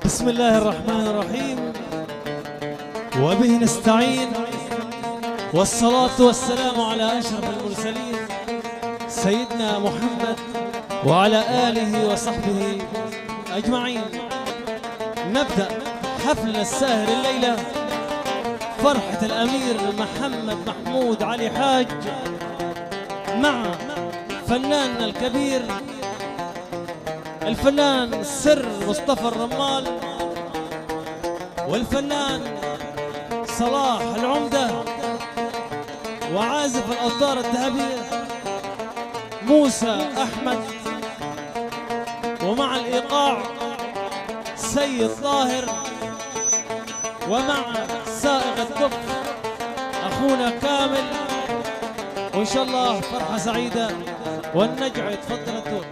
بسم الله الرحمن الرحيم، وبه نستعين، والصلاة والسلام على أشرف المرسلين سيدنا محمد وعلى آله وصحبه أجمعين. نبدأ حفلنا الساهر الليلة، فرحة الأمير محمد محمود علي حاج مع فناننا الكبير الفنان سر مصطفى الرمال، والفنان صلاح العمدة، وعازف الأوتار الذهبية موسى أحمد، ومع الإيقاع سيد طاهر، ومع سائق الدف أخونا كامل. وإن شاء الله فرحة سعيدة والنجع. تفضل الدور.